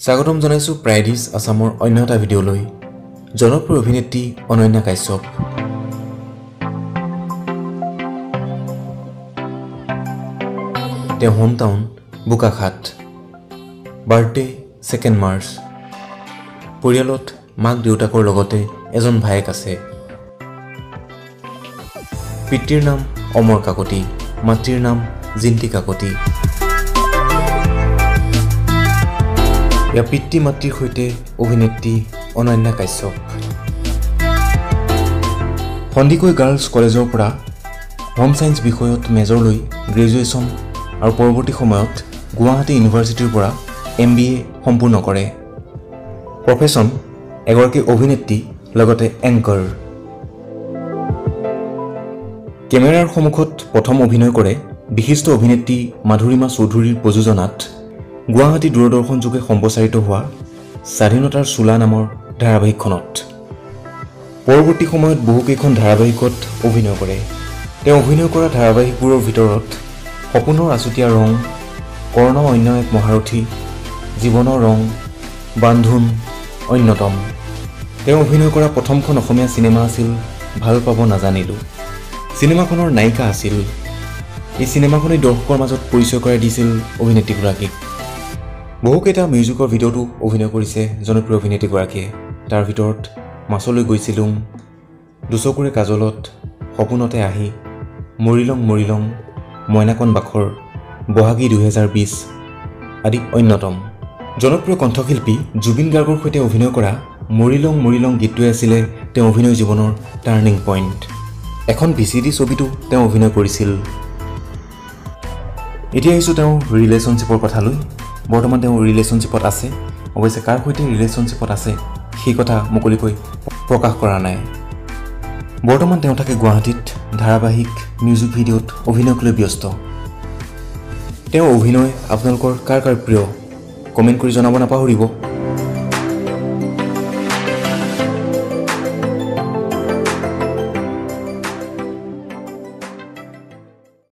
স্বাগতম জনাইছোঁ প্ৰাইডিছ আছামৰ অন্য এটা ভিডিঅ'লৈ। জনপ্ৰিয় অভিনেত্ৰী অনন্যা কাশ্যপ। তেওঁ home town Bokakhat, birthday 2 March. পৰিয়ালত মাক দেউতাকৰ লগতে এজন ভায়েক আছে। পিতৃৰ নাম অমৰ কাকতি, মাতৃৰ নাম জিন্তি কাকতি। ইয়াৰ পিতৃ মাতৃৰ সৈতে অভিনেত্ৰী অনন্যা কাশ্যপ। সন্দিকৈ গাৰ্লছ কলেজৰ পৰা হোম ছায়েন্স বিষয়ত মেজৰ লৈ গ্ৰেজুৱেশ্যন আৰু পৰৱৰ্তী সময়ত গুৱাহাটী ইউনিভাৰ্চিটিৰ পৰা MBA সম্পূৰ্ণ কৰে। প্ৰফেশ্যন এগৰাকী অভিনেত্ৰী লগতে এংকৰ। কেমেৰাৰ সন্মুখত প্ৰথম অভিনয় কৰে বিশিষ্ট অভিনেত্ৰী মাধুৰীমা চৌধুৰীৰ প্ৰযোজনাত গুৱাহাটী দূৰদৰ্শন যোগে সম্প্ৰচাৰিত হোৱা স্বাধীনতাৰ চোলা নামৰ ধাৰাবাহিকখনত। পৰৱৰ্তী সময়ত বহুকেইখন ধাৰাবাহিকত অভিনয় কৰে। তেওঁ অভিনয় কৰা ধাৰাবাহিকবোৰৰ ভিতৰত সপোনৰ আছুতীয়া ৰং, কৰ্ণ অন্য এক মহাৰথী, জীৱনৰ ৰং, বান্ধোন অন্যতম। তেওঁ অভিনয় কৰা প্ৰথমখন অসমীয়া চিনেমা আছিল ভাল পাব নাজানিলোঁ। চিনেমাখনৰ নায়িকা আছিল। এই চিনেমাখনেই দৰ্শকৰ মাজত পৰিচয় কৰাই দিছিল অভিনেত্ৰীগৰাকীক। বহুকেইটা মিউজিকৰ ভিডিঅ'টো অভিনয় কৰিছে জনপ্ৰিয় অভিনেত্ৰীগৰাকীয়ে। তাৰ ভিতৰত মাছলৈ গৈছিলোঁ, দুচকুৰে কাজলত, সপোনতে আহি, মৰিলং মৰিলং, মইনাকণ বাখৰ, বহাগী 2020 আদি অন্যতম। জনপ্ৰিয় কণ্ঠশিল্পী জুবিন গাৰ্গৰ সৈতে অভিনয় কৰা মৰিলং মৰিলং গীতটোৱে আছিলে তেওঁ অভিনয় জীৱনৰ টাৰ্ণিং পইণ্ট। এখন VCD ছবিতো তেওঁ অভিনয় কৰিছিল। এতিয়া আহিছোঁ তেওঁ ৰিলেশ্যনশ্বিপৰ কথালৈ। বৰ্তমান তেওঁ ৰিলেশ্যনশ্বিপত আছে। অৱশ্যে কাৰ সৈতে ৰিলেশ্যনশ্বিপত আছে সেই কথা মুকলিকৈ প্ৰকাশ কৰা নাই। বৰ্তমান তেওঁ থাকে গুৱাহাটীত। ধাৰাবাহিক মিউজিক ভিডিঅ'ত অভিনয়ক লৈ ব্যস্ত। তেওঁৰ অভিনয় আপোনালোকৰ কাৰ কাৰ প্ৰিয় কমেণ্ট কৰি জনাব নাপাহৰিব।